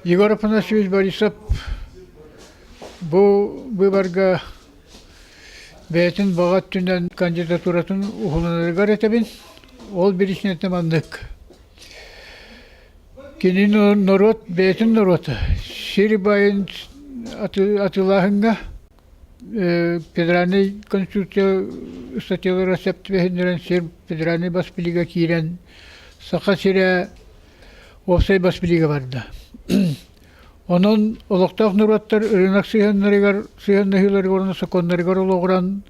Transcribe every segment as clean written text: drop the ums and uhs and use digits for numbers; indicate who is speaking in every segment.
Speaker 1: Егор Афанасьевич Борисов бу быыбарга бэйэтин баҕа өттүнэн кандидатуратын уһулунарыгар этэбин. Ол биричиинэтэ маннык. Кини норуот бэйэтин норуота сир баайын атыылааһыҥҥа федеральнай конституция статьялара сөп түбэһиннэрэн сир федеральнай бас билиигэ киирэн Саха сирэ уопсай бас билиигэ барда. Онон олохтоох норуоттар ырыынак сыһыаннарыгар, сыһыаннаһыыларыгар уонна сокуоннарыгар олоҕуран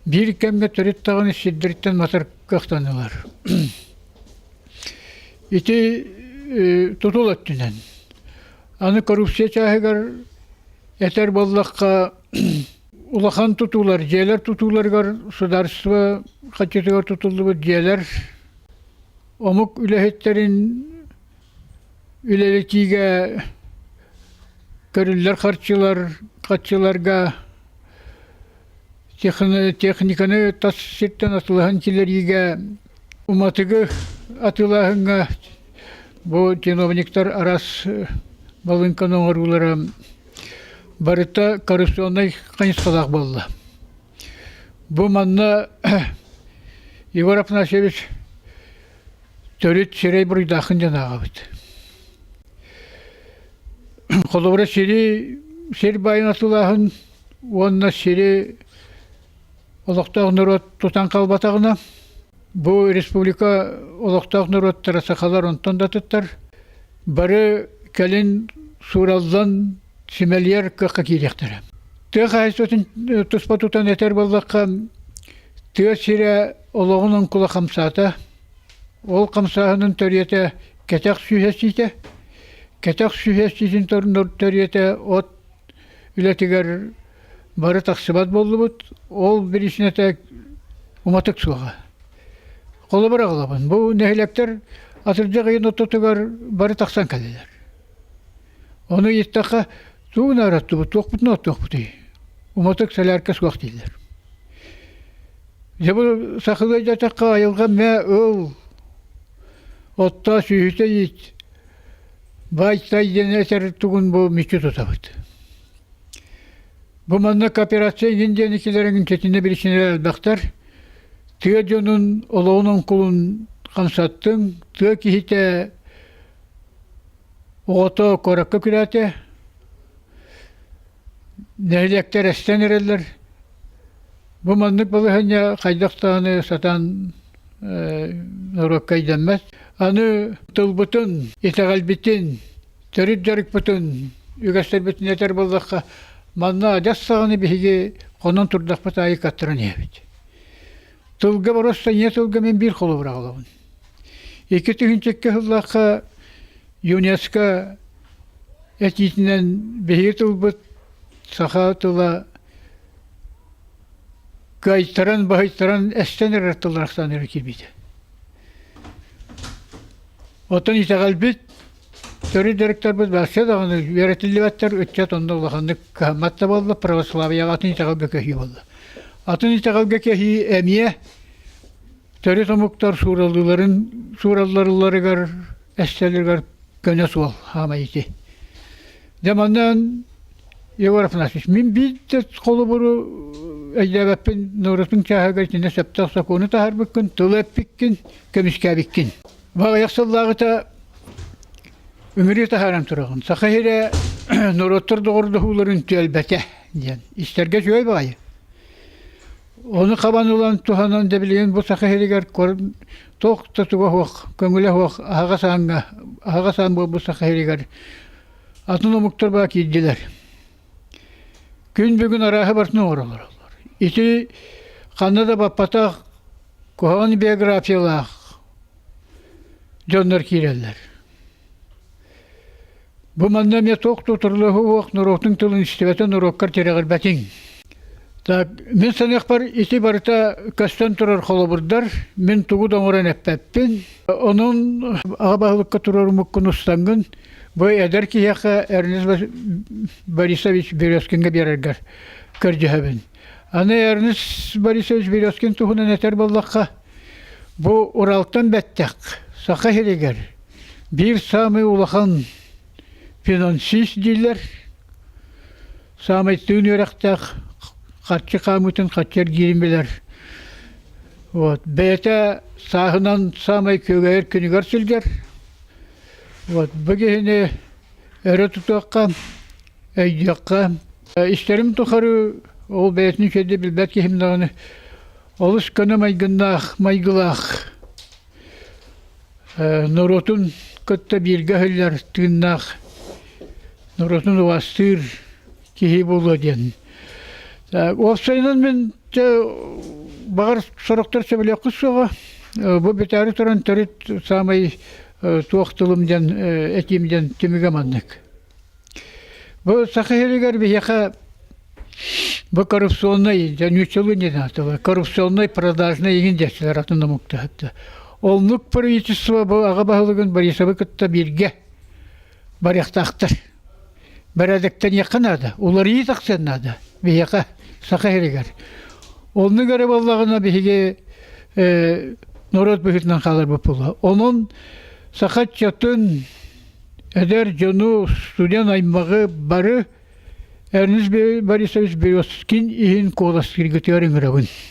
Speaker 1: биир кэмҥэ төрүт даҕаны сирдэриттэн матар кыахтаннылар. Ити тутул өттүнэн. Аны коррупция чааһыгар этэр буоллахха, улахан тутуулар, дьиэлэр тутууларыгар судаарыстыба хаччытыгар тутуллубут дьиэлэр омук үлэһиттэрин үлэлэтиигэ көрүллэр харчылар харчыларга техниканы тас сиртэн атыылаһан киллэриигэ уматыгы атыылааһыҥҥа бу чиновниктар араас балыыҥканы оҥоруулара барыта коррупционнай хайысхалаах буолла. Бу манна Егор Афанасьевич төрүт сирэй буруйдааххын диэн ааҕабыт. Холобура сири сир баайын атыылааһын уонна сири олохтоох норуот тутан хаалбатаҕына, бу республика олохтоох норуоттара сахалар онтон да атыттар бары кэлин суураллан симэлийэр кыахха киириэхтэрэ. Тыа хаһаайыстыбатын туспа тутан этэр буоллахха, тыа сирэ олоҕун оҥкула хамсаата. Ол хамсааһынын төрүөтэ кэтэх сүһэсиитэ. Кэтэх сүһэсиитин төрүөтэ от үлэтигэр бары тахсыбат буоллубут. Ол биричиинэтэ уматык суоҕа. Холобур аҕалабын. Бу нэһилиэктэр атырдьах ыйын ортотугар бары тахсан кэллилэр. Ону ыйыттахха, тугу наараттыбыт, туохпутун оттуохпутуй? Уматык солярка суох дииллэр. Дьэ бу сахалыы дьатахха айылҕа мэ ыл, оттоо сүөһүтэ иит, баай-тай диэн этэр тугун бу мүччү тутабыт. Бу манна кооперация иҥин диэн иккилэрин ситиннэ биричиинэлэр элбэхтэр. Тыа дьонун олоҕун оҥкулун хамсаттыҥ, тыа киһитэ оҕото куоракка күрээтэ, нэһилиэктэр эстэн эрэллэр. Бу маннык балаһыанньа хайдах даҕаны сатаан норуокка өйдөммөт. Аны тылбытын, итэҕэлбитин, төрүт дьарыкпытын, үгэстэрбитин этэр буоллахха, манна адьас саҕаны биһиги хонон турдахпыт аайы каттаран иһэбит. Тылга боруоста ийэ тылга мин биир холобур аҕалабын. 2002 сыллаахха ЮНЕСКО этиитинэн биһиги тылбыт саха тыла кыайтаран, баһыйтаран эстэн эрэр тыллар ахсааныгар киирбитэ. Оттон итэҕэлбит төрүт дьарыктарбыт барса даҕаны үөрэтиллибэттэр, ыччат онно улаханнык кыһаммат да буолла, православияҕа атын итэҕэлгэ көһүү буолла. Атын итэҕэлгэ көһүү эмиэ төрүт омуктар суураллыыларын сууралларыларыгар, эстэллэригэр көнө суол хаамай ити. Дьэ манна Егор Афанасьевич, мин биир да холобуру өйдөөбөппүн, норуотуҥ чааһыгар итиннэ сөптөөх сокуону таһаарбыккын, тылы эппиккин, көмүскээбиккин. Аҕыйах сыллааҕыта ыҥырыы таһааран тураҕын. Саха сирэ норуоттар доҕордоһууларын түөлбэтэ диэн. Истэргэ үчүгэй баҕайы. Ону хабан ылан туһанан да билигин бу Саха сиригэр туох да туга суох, көҥүлэ суох аһаҕас ааҥҥа, аһаҕас аан буолбут Саха сиригэр атын омуктар баа киирдилэр. Күн бүгүн арааһы барытын оҥороллор. Ити ханна да баппатах куһаҕан биографиялаах дьоннор киирэллэр. Бу манна эмиэ туох да утарылаһыы норуотуҥ тылын истибэтэ норуоккар тирэҕирбэтиҥ. Так, мин саныахпар ити барыта көстөн турар холобурдар, мин тугу да оҥорон эппэппин. Онон аҕа баһылыкка турарымыккын устаҥҥын, бу эдэр киһиэхэ Эрнест Борисович Березкиҥҥэ биэрэргэр көрдөһөбүн. Аны Эрнест Борисович Березкин туһунан этэр буоллахха, бу Уралтан бэттэх Саха сиригэр биир саамай улахан. Финансист дииллэр. Саамай тыын үөрэхтээх харчы хаамыытын харчы эргиирин билэр. Вот. Бэйэтэ сааһынан саамай күөгэйэр күнүгэр сылдьар. Вот. Бу киһини өрө тутуохха, өйдүөххэ. Истэрим тухары ол бэйэтин үчүгэйдик билбэт киһим даҕаны олус көнө майгыннаах, майгылаах норуотун кытта бииргэ өһүллэр тыыннаах норуотун убаастыыр киһи буолуо диэн. Уопсайынан мин баҕар сорохтор сөбүлүөххүт суоҕа. Бу бүтээри туран төрүт саамай туох тылым диэн этиим диэн түмүгэ маннык. Бу Саха сиригэр биһиэхэ бу коррупционнай, нууччалыы не знаю, коррупционнай продажнай игин диэччилэр атын омуктаһытта. Оннук правительство бу аҕа баһылыгын Борисовы кытта бииргэ барыахтаахтар. Бэрээдэктэниэххэ наада, уларыйыы тахсыан наада биһиэхэ Саха сиригэр. Оннук эрэ буоллаҕына биһиги норуот быһыытынан хааларбыт буолуо. Онон саха ыччатын эдэр дьону, студент аймаҕы бары Эрнст Борисович Березкин иһин куоластыыргытыгар ыҥырабын.